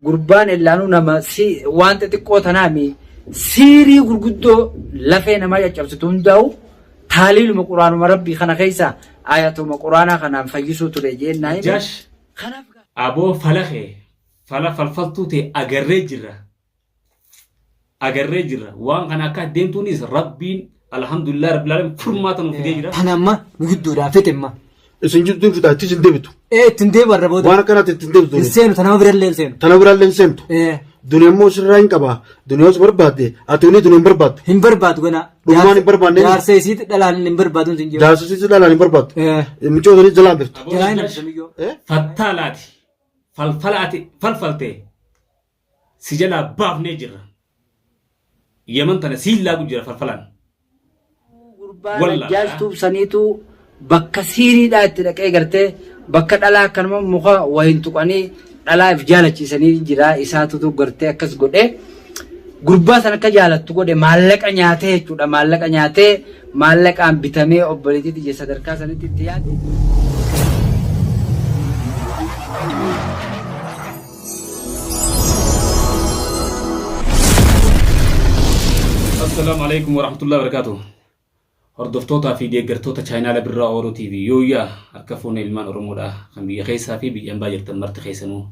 Gurbaan ellaanuu nama si waan xixiqqoo tanaami siirii gurguddoo lafee namaa caccabsitu hundaa'u taaliiluma quraanuma rabbii kana keessa ayatuma quraanaa kanaan fayyisuu ture jeen naa hime. Najjaash Kanaaf aboo fala kee fala falfaltuu tee agarree jirra agarree jirra waan kana akka deemtuunis rabbiin alhamdulillah rabbil alamin furmaata nuuf fidee jira. Tana amma nu gidduudhaa fixe amma. Isin jidduu fixa ittis hin deebitu. Ee ittiin deebi'u har'a booda. Waan akkanaatti ittiin deebitu. Hin seenu tana birallee hin seenu. Tana biraallee hin seentu. Ee Duniyaa immoo sirraa hin qaba. Duniyaa os barbaadde ati wani duniyaa hin barbaaddu. hin barbaadu ganaa. Dhugumaan hin barbaanne. Jaarsa isiitti dhalaan hin barbaadu hin jiru. Jaarsa isiitti dhalaan hin barbaaddu. Ee Mucoo sanii jalaa birtu. Aboo jalaa hin Najjaash hambisamiyyoo. fattaalaati falfala ati falfalte si jalaa baafnee jirra. Yaman tana siin laaqu jira falfalaan. Gurbaa Wallahi. Najjaash tuubsaniitu bakka siiriidhaa itti dhaqee gartee bakka dhalaa akkanuma muka wayin tuqanii dhalaa if jaalachiisanii jira isaatutu gartee akkas godhee gurbaa san akka jaalattu godhe maallaqa nyaatee jechuudha maallaqa nyaatee maallaqaan bitamee obboleettii tiyya sadarkaa sanitti itti yaade. Assalaamu alaikum warahmatullahi wabarakatuh. Hordoftootaa fi deeggartoota chaayinaala Birraa Ooroo TV yooyyaa harka fuune ilmaan Oromoodha kan biyya keessaa fi biyya ambaa jirtan marti keessanuu.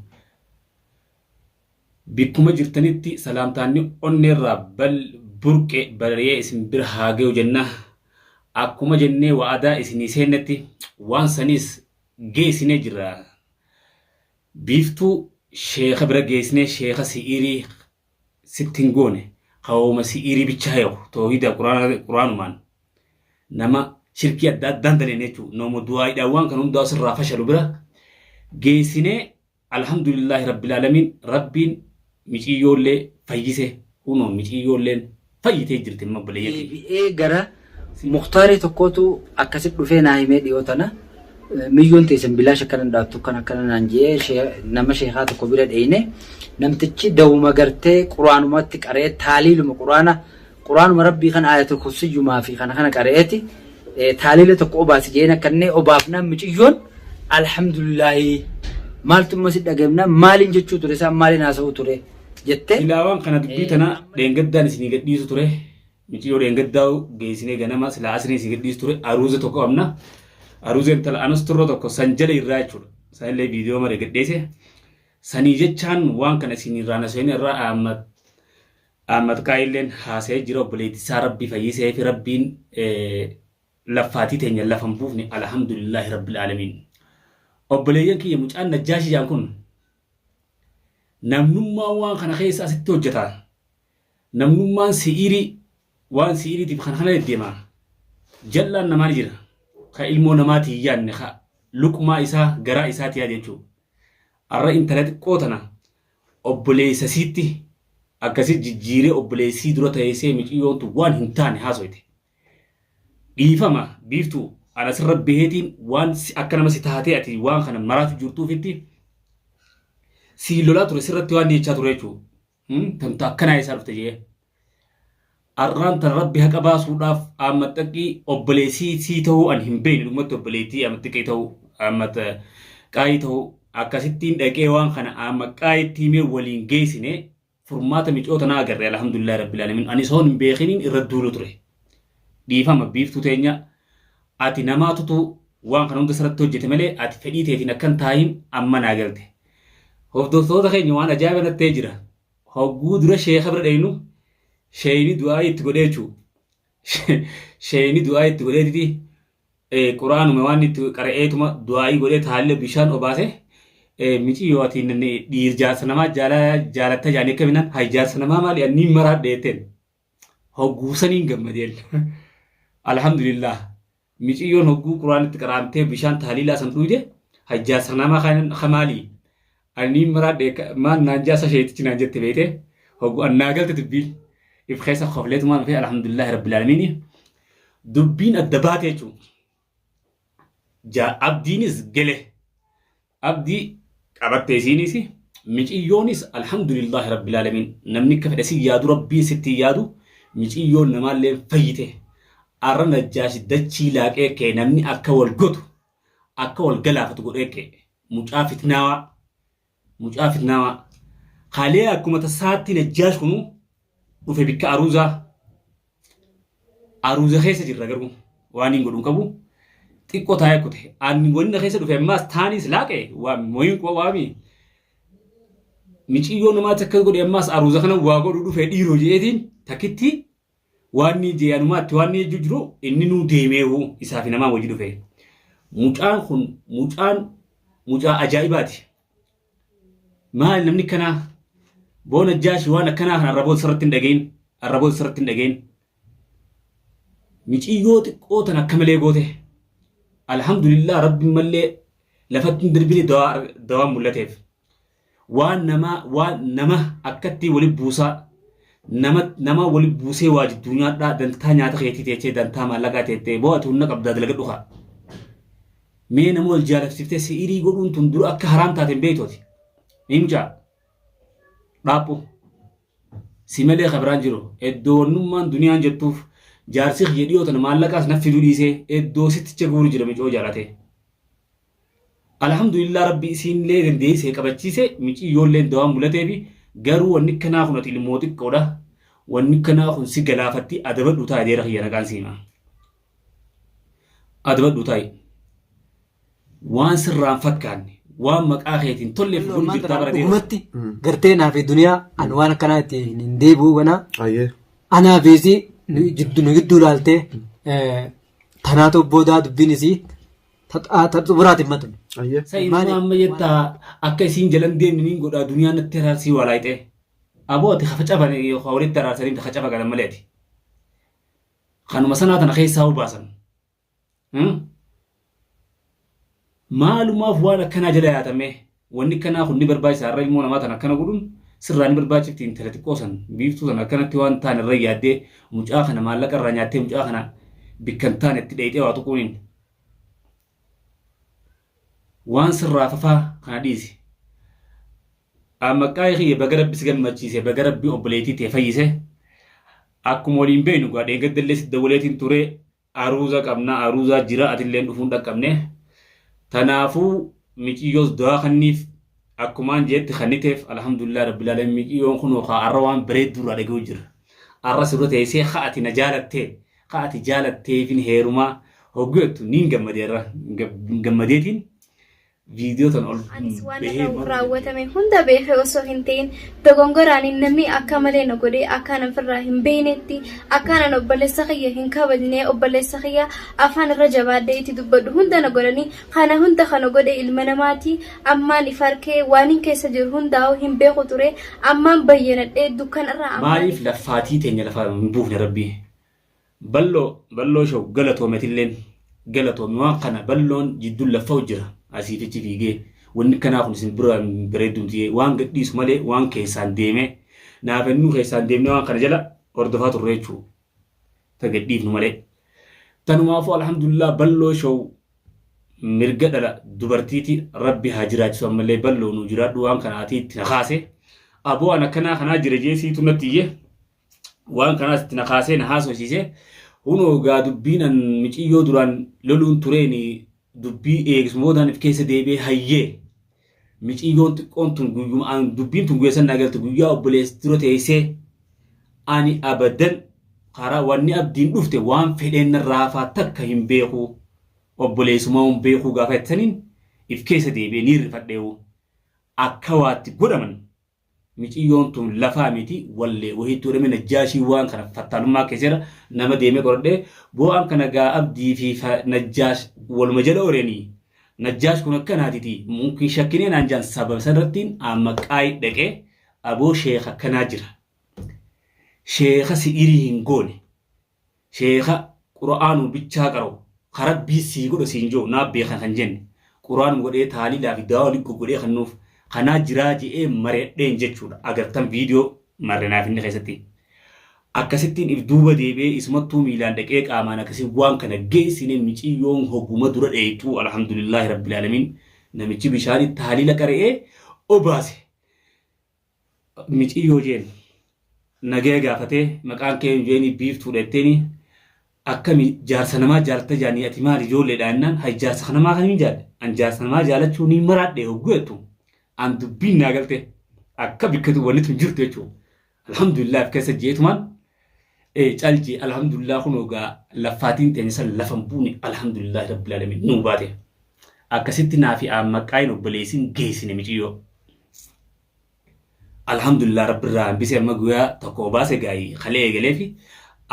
Bikkuma jirtanitti salaamtaanni onneerraa bal burqe barari'ee isin bira haa gayu jenna. Akkuma jennee wa'adaa isinii seennetti waan saniis geessinee jirra. Biiftuu sheeka bira geessinee sheeka si'iirii sitti hin goone ka wooma si'iirii bichaa heeku toohida quraanumaan nama shirkii adda addaan daleen jechuu nama du'aayiidhaan waan kana hundaa sirraa fashalu bira geessinee alhamdulillaahi rabbil aalamiin rabbiin miciyyoollee fayyise kunoo miciyyoolleen fayyitee jirti amma obboleeyyan kiyya. Deebi'ee gara Muktaarii tokkootu akkasitti dhufee naa himee dhiyoo tana miyyoon teessan bilaash akkana hin dhaattu akkana akkana naan je'ee nama sheekaa tokko bira dheeyne namtichi dawuma gartee quraanumatti qara'ee taaliiluma quraana quraanuma rabbii kana ayatul kursiyyumaa fi kana kana qara'eeti taaliila tokko obaasi je'een akkannee obaafnaan miciyyoon alhamdulillaahi maaltu immoo si dhaga'imnaan maaliin jechuu ture isaan maaliin haasa'uu ture jette. Silaa waan kana dubbii tana dheengaddaan isinii gadhiisu ture. Miciyyoo dheengaddaa geessinee ganama silaa asrii isin gadhiisu ture. Aruuza tokko qabna. Aruuza intala anas turro tokko san jala irraa jechuudha. Sanillee viidiyoo mare gadheese. Sanii jechaan waan kana isin irraa naseen irraa Ahmad Ahmad Qaayilleen haasa'ee jira obboleettii isaa rabbi fayyisee fi rabbiin laffaatii teenya lafa hin buufne alhamdulillaahi rabbil aalamiin. Obboleeyyan kiyya mucaan Najjaashii jaan kun Namnummaan waan kana keessa asitti hojjeta. Namnummaan si'iirii waan si'iiriitiif kana kana deddeema. Jallaan namaa ni jira. Ka ilmoo namaatii hin yaadne ka luqmaa isaa garaa isaati yaade jechuudha. Arra intala xiqqoo tana obboleessa isiitti akkasi jijjiiree obboleessii dura teessee miciyyoon tun waan hin taane haasoyte. Dhiifama biiftuu ana sirra beheetiin waan akka nama si taatee ati waan kana maraatu jirtuufitti sii lolaa ture sirratti waan jechaa ture jechuudha. Tanta akkanaa isaa dhufte jee. Arraan tan rabbi haqa baasuudhaaf Ahmad Xaqqii obboleessii sii ta'uu an hin beekne dhugumatti obboleettii Ahmad Xiqqii ta'uu Ahmad Qaayii ta'uu akkasittiin dhaqee waan kana Ahmad Qaayitti himee waliin geessine Furmaata micoo tanaa agarre alhamdulillahi rabbil alamin ani osoon hin beekiniin irra duulu ture dhiifama biiftuu teenya ati namaatutu waan kana hunda sirratti hojjete malee ati fedhii teetiin akkan taahin amma naa galte hordoftoota keenya waan ajaa'iba natti ta'ee jira hogguu dura sheeka bira dheynu sheeyni du'aa'ii itti godhee jechuu sheeyni du'aa'ii itti godheetiti Quraanuma waan itti qara'eetuma du'aa'ii godhee taalila bishaan obaase miciyyoo ati dhiir jaarsa namaa jaalatta jaanii akka minaan hay jaarsa namaa maali anni maraadhe jetteen hogguu saniin gammadeen alhamdulillah miciyyoon hogguu quraan itti qara'amtee bishaan taaliilaa san dhuyde hay jaarsa namaa kan maali anni maraadhe maal naan jaarsa sheetichi naan jette beete hogguu annaa galte dubbiin if keessa kofleetumaan dhufee alhamdulillahi rabbil aalamiini Dubbiin adda baate jechuudha. Jaa abdiinis gele. Abdii qabatte isiinis miciyyoonis alhamdulillaahi rabbil aalamiin namni akka fedhe si yaadu rabbiin sitti yaadu miciyyoon namaallee fayyite. Arra najjaashi dachii laaqee kee namni akka wal gotu akka wal galaafatu godhee kee mucaa fitnaawaa mucaa fitnaawaa. Kalee akkuma tasaatti Najjaash kunu dhufe bikka aruuzaa. Aruuza keessa jirra garuu waan hin godhu hin qabu. Xiqqoo taa'ee kute. Ani wanni keessa dhufe ammaas taanis laaqe waan moyin quba waami. Miciyyoo namaatti akka godhe ammaas aruuza kana waa godhu dhufe dhiiroo je'eetiin takkitti waan ni jee anumaatti waan ni jechuu jiru inni nuu deemeehu isaa fi namaa wajji dhufe. Mucaan kun mucaan mucaa ajaa'ibaati. Maali namni akkanaa? Boo Najjaashi waan akkanaa kana arraboota sirratti hin dhagahin. Arraboota sirratti hin dhagahin. Miciyyoo xiqqoo tan akka malee goote. Alhamdulillah rabbi mallee lafatti hin darbine dawaa dawaan mul'ateef. Waan namaa waan nama akkatti wali buusaa nama nama wali buusee waa jidduu nyaadhaa dantaa nyaata keetii teechee dantaa maallaqaa teettee boo ati humna qabdaa dalagadhu kaa. Mee nama wal jaalachisiftee si'irii godhuun tun dura akka haraam taate hin beektu ati. Ni mucaa. Dhaaphu. Si malee ka biraan jiru. Eddoo wannummaan duniyaan jettuuf jaarsi kiyya dhiyoo tana maallaqaas na fiduu dhiisee eddoo sitticha guuru jira micoo jaalatee. Alhamdulillah rabbi isiinillee dandeessee qabachiise miciyyoolleen dawaan mulateefi garuu wanni kanaa kun ati ilmoo xiqqoodha. Wanni kanaa kun si galaafatti adabadhu taa'e deera kiyya naqaan siima. Adabadhu taa'i. Waan sirraan fakkaanne, waan maqaa keetiin tolleef Lollo godhu ammaan jirtaa tana bara deera. dhugumatti gartee naa fi duniyaa an waan akkanaa itti hin deebi'u ganaa Ayyee. anaa fi isii nu jiddu nu gidduu laaltee tanaatu boodaa dubbiin isii ta xumuraatiin matun. Ayyee. Sa inuma Maali? amma jettaa akka isiin jalan deemne niin godhaa duniyaan natti araarsii waa laayixee. Aboo ati kafa caban walitti araarsanii miti kacafa galan malee ati. Kanuma sanaa tana keessaa hoo baasan. Maalumaaf waan akkanaa jala yaatamee wanni akkanaa kun ni barbaachisa har'a ilmoo namaa tana akkana godhuun sirraa ni barbaachifti intala xiqqoo san biiftuu san akkanatti waan taane irra yaaddee mucaa kana maallaqa irraa nyaattee mucaa kana bikka hin taane itti dheeyxee waa tuquuniin waan sirraa fafaa kana dhiisi. Maqaa kiyya baga rabbi si gammachiise baga rabbi obboleettii tee fayyise akkuma waliin beeknu gaa dheengaddallee si dawwaleetiin ture aruuza qabna aruuzaa jira atilleen dhufuun dhaqqabne tanaafuu miciyyoos du'aa kanniif akkumaan jeetti kanniteef alhamdulillah rabbil alamin miciyyoon kun kaa arra waan bareedduu irraa dhaga'u jira arra sirra teessee ka ati na jaalattee ka ati jaalatteefin heerumaa hoggu jettu niin gammadeerra gammadeetiin viidiyoo tan ol Anis waan bahee irra maruu raawwatame hunda beekee osoo hin ta'in dogongoraan namni akka malee na godhee akkaan ofirraa hin beeknetti akkaan an obboleessa kiyya hin kabajne obboleessa kiyya afaan irra jabaadhee itti dubbadhu hunda na godhanii kana hunda kana godhe ilma namaati ammaan if arkee waan hin keessa jiru hundaa'u hin beeku ture ammaan bayyanadhee dukkan irraa ammaan Maaliif laffaatii teenya lafa hin buufne rabbii? Balloo balloo show galatoomi atilleen galatoomi waan kana balloon jidduun laffa'u jira asiif achi fiigee wanni kanaa kun isin bira hin bareeddu miti waan gadhiisu malee waan keessaan deemee naaf ennuu keessaan deemnee waan kana jala hordofaa turre jechuu ta gadhiifnu malee tanumaafuu alhamdulillah balloo show mirga dhala dubartiiti rabbi haa jiraachisu ammallee balloo nu jiraadhu waan kana atii itti na kaase aboo an akkanaa kanaa jira jee siitu natti iyye waan kanaas itti na kaasee na haasofsiise hunoo gaa dubbiin an miciyyoo duraan loluun tureeni dubbii eegisuma boodaan if keessa deebi'ee hayyee miciyyoon xiqqoon tun guyyuma an dubbiin tun guyya san naa galte guyyaa obboleessi dura teessee ani abadan karaa wanni abdiin dhufte waan fedheen narraa hafaa takka hin beeku obboleessumaa hin beekuu gaafa jettaniin if keessa deebi'ee ni rifadheewu akka waatti godhaman Miciyyoon tun lafaa miti wallee wahiitti godhame Najjaashii waan kana fattaalummaa keesseera nama deemee qoradhee boo'aan kana gaa abdii fi Najjaash waluma jala oreenii Najjaash kun akkanaatiti mumkin shakkinee naan jaan sababa sanirrattiin amma qaay dhaqee aboo sheekha akkanaa jira sheekha si'irii hin goone Sheekha qura'aanuma bichaa qara'u ka rabbii sii godha siin ji'u naa beekan kan jenne qura'aanuma godhee taaliilaa fi dawaa wali goggodhee kan nuuf kanaa jiraa je'ee mari'adheen jechuudha agartan viidiyoo marre naaf inni keessatti akkasittiin if duuba deebi'ee isumattuu miilaan dhaqee qaamaan akkasii waan kana geessine miciyyoon hogguma dura dheeyxuu alhamdulillaahi rabbil aalamiin namichi bishaanitti taaliila qara'ee obaase Miciyyoo jeen nagaya gaafatee maqaan kee eenyu jeeni biiftuudha jetteeni akkami jaarsa namaa jaalatta jaanii ati maali ijoolleedha jennaan hay jaarsa namaa kan hin jaalle an jaarsa namaa jaalachuu niin maraadhe hogguu jettu an dubbiin naa galte Akka bikka wanni tun jirtu jechuudha. Alhamdulillah of keessa jeetumaan calji alhamdulillah kunoo gaa laffaatiin teenya san lafa hin buune alhamdulillah rabbil alamin nuu baate. Akkasitti naa fi aammaqaayin obboleessin geessine miciyyoo. Alhamdulillah rabbirraa hambisee amma guyyaa tokko obaase gaayi kalee eegalee fi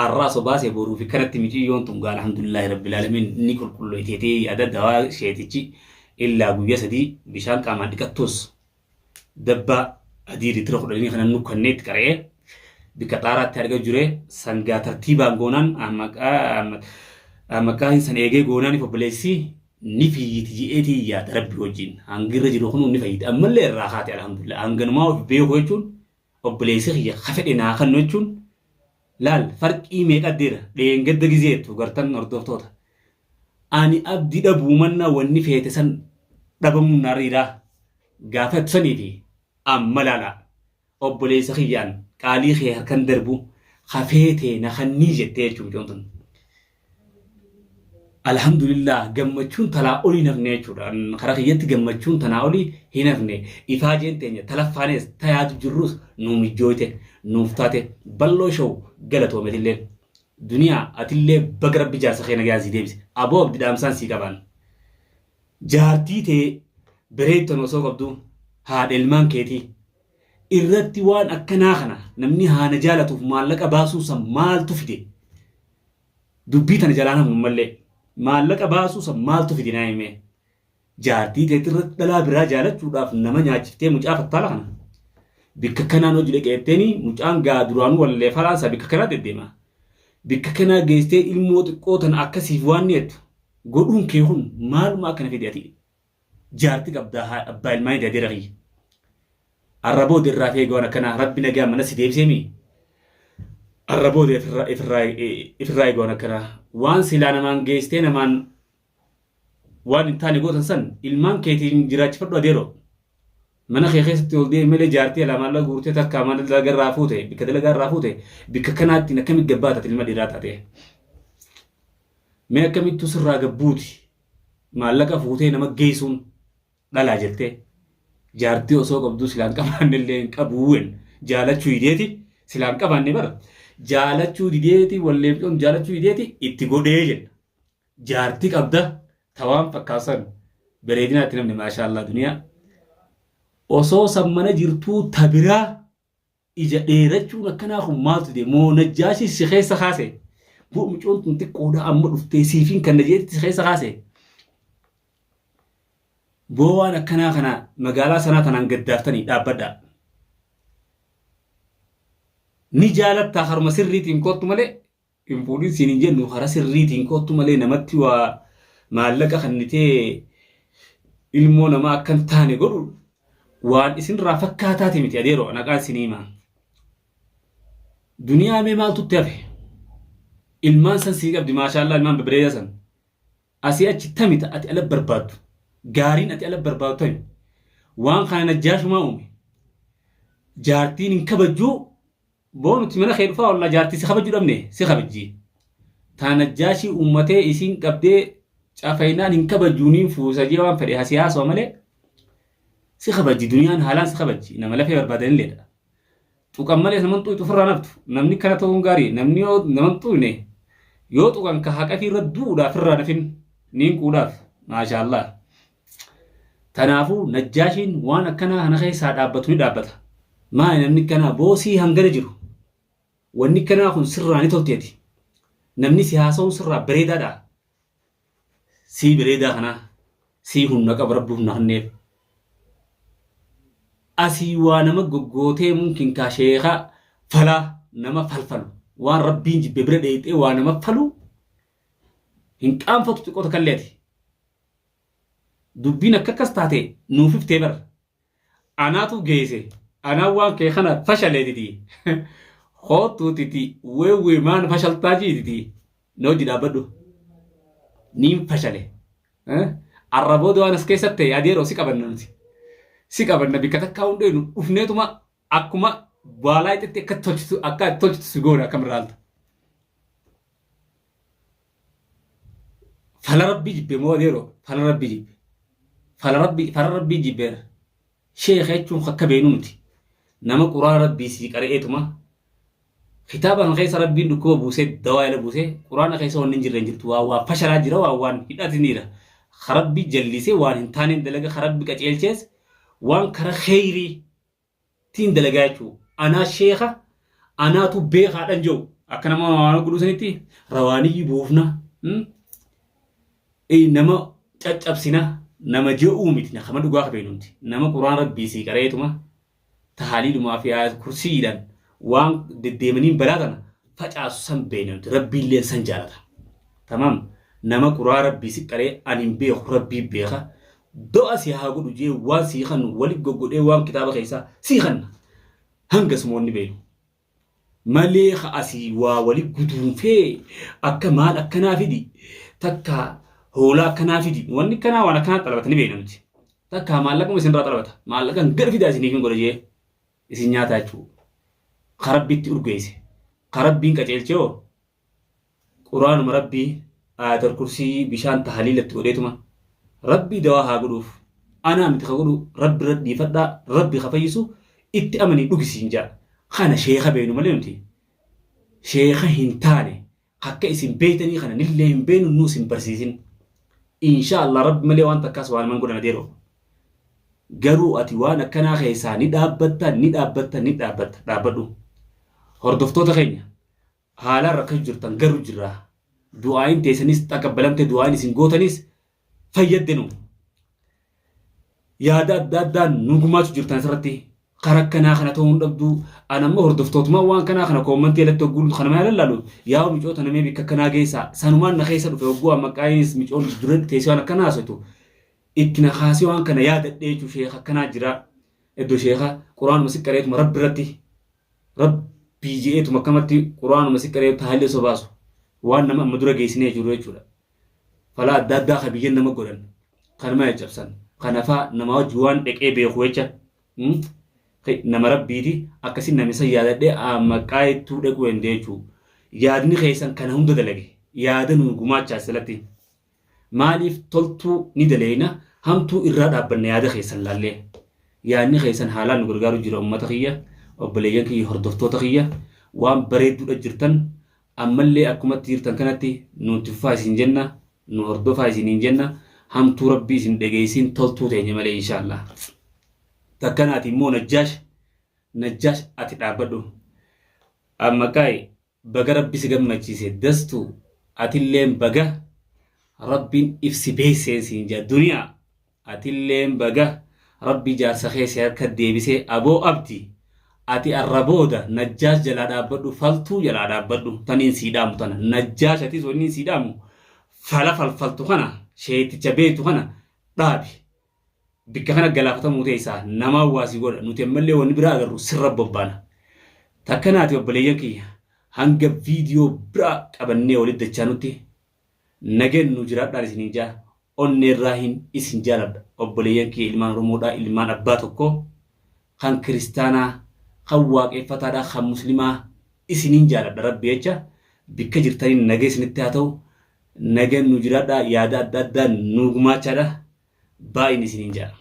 arraas obaase boruu fi kanatti miciyyoon tun gaa alhamdulillah rabbil alamin ni qulqulloyteetee yaada dawaa sheetichi illaa guyya 3 bishaan qaamaan dhiqattuus dabbaa adii litira kudhanii kana nukkannee itti qara'ee bikka xaaraatti arga jure sangaa tartiibaan goonaan maqaa hin san eegee goonaaniif obboleessi ni fiyyiti je'eetii yaada rabbi wajjin hangirra jiru kunuu ni fayyiti ammallee irraa kaate alhamdulillah hanganumaa of beeku jechuun obboleessi kiyya ka fedhe naa kannu jechuun laal farqii meeqa deera dheengadda gizeettu gartan hordoftoota ani abdi dhabuu mannaa wanni feete san dhabamuun narra jiraa gaafa sanii fi amma laalaa obboleessa kiyyaan qaalii kee harkan darbu ka feete na kannii jettee jechuun mucoon tun. Alhamdulillah gammachuun talaa olii hin hafne jechuudha. Karaa kiyyatti gammachuun tanaa olii hin hafne. Ifaajeen teenya talaffaanees tayaatu jirrus nuu mijjooyte nuuf taate balloo show galatoometillee. Duniyaa atillee baga rabbi jaarsa kee nagaan sii deebise. Aboo abdi dhaamsaan sii qabaan. Jaartii tee bareeddu osoo qabdu haadha ilmaan keetii irratti waan akkanaa kana namni haana jaalatuuf maallaqa baasuun san maaltu fide? Dubbii tana jalaan hafnu mallee maallaqa baasuu san maaltu fide naa himee? Jaartii teetii irratti dhalaa biraa jaalachuudhaaf nama nyaachiftee mucaa fattaala kana. Bikka kanaan hojii dhaqeetteeni mucaan gaa duraanuu wallee falaansa bikka kanaa deddeema. Bikka kanaa geessitee ilmoo xiqqoo tana akkasiif waan ni jettu. Godhuun kee kun maaluma akkana fide ati jaarti qabdaa haa abbaa ilmaanii adeera kiyya. Arra booda irraa fi eegaan akkanaa rabbi nagaa mana si deebisee mii. Arra booda ifirraa eegaan akkanaa waan silaa namaan geessitee namaan waan hin taane gootan san ilmaan keetiin jiraachifadhu adeeroo. Mana kee keessatti ol deemi malee jaartii alaa maallaqa guurtee takka mana dalagaa irraa fuute bikka dalagaa irraa fuute bikka kanaatti akkamitti gabbaata ilma dhiiraa taatee. Mee akkamittuu sirraa gabbuuti maallaqa fuutee nama geessuun dhalaa jettee jaartii osoo qabduu silaan qabaanne illee hin qabuun jaalachuu dideeti silaan qabaanne bara jaalachuu dideeti walleemcoon jaalachuu dideeti itti godhee jenna. Jaartii qabda tawaan fakkaasan bareedinaatti namni maashaallaa duniyaa osoo san mana jirtuu tabiraa Ija dheerachuun akkanaa kun maaltu dide? Moo Najjaashii si keessa kaase? Moo mucoon tun xiqqoodha amma dhuftee siifiin kan na jeetti si keessa kaase? Boo waan akkanaa kana magaalaa sanaa tanaan gaddaaftanii dhaabbadhaa. Ni jaalattaa haruma sirriitiin koottu malee hin fuudhin siin hin jennu karaa sirriitiin koottu malee namatti waa maallaqa kannitee ilmoo namaa akka hin taane godhu waan isinirraa fakkaataati miti adeeroo naqaan isin himaa. Duniyaa mee maaltu itti hafe? Ilmaan san sii qabdi maashaallaa ilmaan babbareedaa san. Asii achi tami ta ati ala barbaaddu. Gaariin ati ala barbaaddu tami. Waan kana najjaashumaa uume. Jaartiin hin kabajjuu Boo nuti mana kee dhufaa ollaa jaartii si kabajuu dhabne si kabajji. Taa najjaashii uummatee isiin qabdee cafaynaan hin kabajuu niin fuusa jee waan fedhe hasii haasawa malee si kabajji duniyaan haalaan si kabajji nama lafee barbaadanilleedha. Tuqan malee naman xuqxu ofirraa naftu namni kana ta'uun gaarii namni yoo naman xuqne yoo tuqan ka haqa fi irra du'uudhaaf irraa nafin niin quudhaaf maashaallah. Tanaafuu Najjaashiin waan akkanaa kana keessaa dhaabbatu ni dhaabbata. Maali namni akkanaa boosii hangana jiru. Wanni akkanaa kun sirraa ni tolteeti. Namni si haasa'uun sirraa bareedaadha. Sii bareedaa kanaa sii humna qaba rabbi humna kenneef. Asii waa nama goggootee mumkin kaa sheeka falaa nama falfalu waan rabbiin jibbe bira dheeyxee waa nama falu hin qaanfatu xiqqoo takkallee ati. Dubbiin akka akkas taate nuuf iftee bar. Anaatu geesse. Anaan waan kee kana fashaleetiti. Koottuutiti weewwee maan fashaltaa jiititi. Na hojii dhaabbadhu. Niin fashale. Arra booda waan as keessatti ta'e adeeroo si qabanna nuti. Si qabanna bikka takkaa hundee nu dhufneetuma akkuma baalaa itti akka tolchitu akka tolchitu si goona akkam irraa Fala rabbii jibbe moo adeeroo fala rabbii jibbe. Fala rabbii fala rabbii jibbeera. Sheekha jechuun akka beenu nuti. Nama quraana rabbii sii qara'eetuma kitaaba kana keessa rabbiin dhukkuba buusee dawaa jala buusee quraana keessa wanni hin jirre hin jirtu waa waa fashalaa jira waa waan hidhatiniira. Ka rabbi jallisee waan hin taaneen dalaga ka rabbi qaceelchees waan kara kheyrii tiin dalagaa jechuu anaa sheekha anaatu beekaadhan jiru akka nama waan godhuu sanitti rawaaniyyi buufna nama caccabsina nama je'uu miti kama dhugaa kabeenu miti nama quraan rabbii sii qareetuma tahaaliilumaa fi ayat kursiidhaan waan deddeemaniin balaa tana facaasu san beekna nuti rabbiillee san jaalata tamaam nama quraan rabbii si qaree ani hin beeku rabbii beeka do'a si haa godhu jee waan sii kannu wali goggodhee waan kitaaba keessaa sii kanna hanga sumoonni beenu malee ka asii waa wali guduunfee akka maal akkanaa fidi takka hoolaa akkanaa fidi wanni akkanaa waan akkanaa xalabata ni beekna nuti takka maallaquma isinirraa xalabata maallaqan gad fidaa isiniif hin godha jee isin nyaataa jechuudha ka rabbitti urgeesse ka rabbiin qaceelchee hoo Quraanuma Rabbii Aayatal Kursii bishaan tahaliila itti godheetuma Rabbii dawaa haa godhuuf anaa miti ka godhu Rabbi irra dhiifadhaa Rabbi ka fayyisu itti amanii dhugi siin ja'a kana sheeka beeynu malee nuti sheeka hin taane akka isin beeytanii kana nillee hin beeynu nuus hin barsiisin insha Allah Rabbi malee waan takkaas waan man godhan adeeroo garuu ati waan akkanaa keessaa ni dhaabbatta ni dhaabbatta ni dhaabbatta dhaabbadhu hordoftoota keenya haalaan rakkachuu jirtan garuu jirra. Du'aayin teessanis taqabbalamte du'aayin isin gootanis fayyadde nu. Yaada adda addaa nu gumaachuu jirtan asirratti karaa akkanaa kana ta'uu hin dhabdu. An amma hordoftootumaa waan kanaa kana koommantii irratti hogguu kana maal laalu yaa micoota namee bikka akkanaa geessaa sanumaan na keessa dhufe hogguu amma qaayinis micoon dura teessee waan akkanaa haasoftu itti na kaasee waan kana yaadadhee jechuun sheeka akkanaa jira. Iddoo sheeka quraanuma si qareetuma rabbi irratti Rabbii je'eetuma akkamatti quraanuma si qaree tahalli osoo baasu waan nama amma dura geessinee jiru jechuudha. Falaa adda addaa ka biyyan nama godhan kan nama caccabsan kanafaa nama wajji waan dheqee beeku jecha nama rabbiiti akkasi nami san yaadadhee maqaa ittuu dhequu danda'e jechuudha. Yaadni keessan kana hunda dalage yaada nu gumaachaa salatti. Maaliif toltuu ni daleeyna hamtuu irraa dhaabbanna yaada keessan laallee. Yaadni keessan haalaan nu gargaaru jira ummata kiyya obboleeyyan kiyya hordoftoota kiyya waan bareedduudha jirtan ammallee akkumatti jirtan kanatti nuutti fufaa isin jenna nu hordofaa isiniin jenna hamtuu rabbii isin dhageessin toltuu teenya malee inshaallah. Takkanaati immoo Najjaash Najjaash ati dhaabbadhu. Amma kaayi Baga rabbi si gammachiise dastu atilleen baga rabbin if si beeksiseen siin jaa duniyaa atilleen baga rabbi jaarsa kee si harka deebisee aboo abdi ati arra booda najjaash jalaa dhaabbadhu faltuu jalaa dhaabbadhu taniin sii dhaamu tana najjaash atis wanniin sii dhaamu fala falfaltu kana sheeyticha beektu kana dhaabi Bikka kana galaafatamuu teessaa namaa waa si godha nuti ammallee wanni biraa agarru sirra bobbaana. Takkanaati obboleeyyan kiyya hanga viidiyoo biraa qabannee walitti dachaanutti nageen nu jiraadhaan isiniin jaa onneerraa hin isin jaaladha obboleeyyan kiyya ilmaan Oromoodhaa ilmaan abbaa tokkoo kan kiristaanaa kan waaqeffataadhaa kan muslimaa isiniin jaaladha rabbi jecha bikka jirtaniin nagee isinitti haa ta'u nageen nu jiraadhaa yaada adda addaa nu gumaachaadha. Baay'een isiniin ja'a.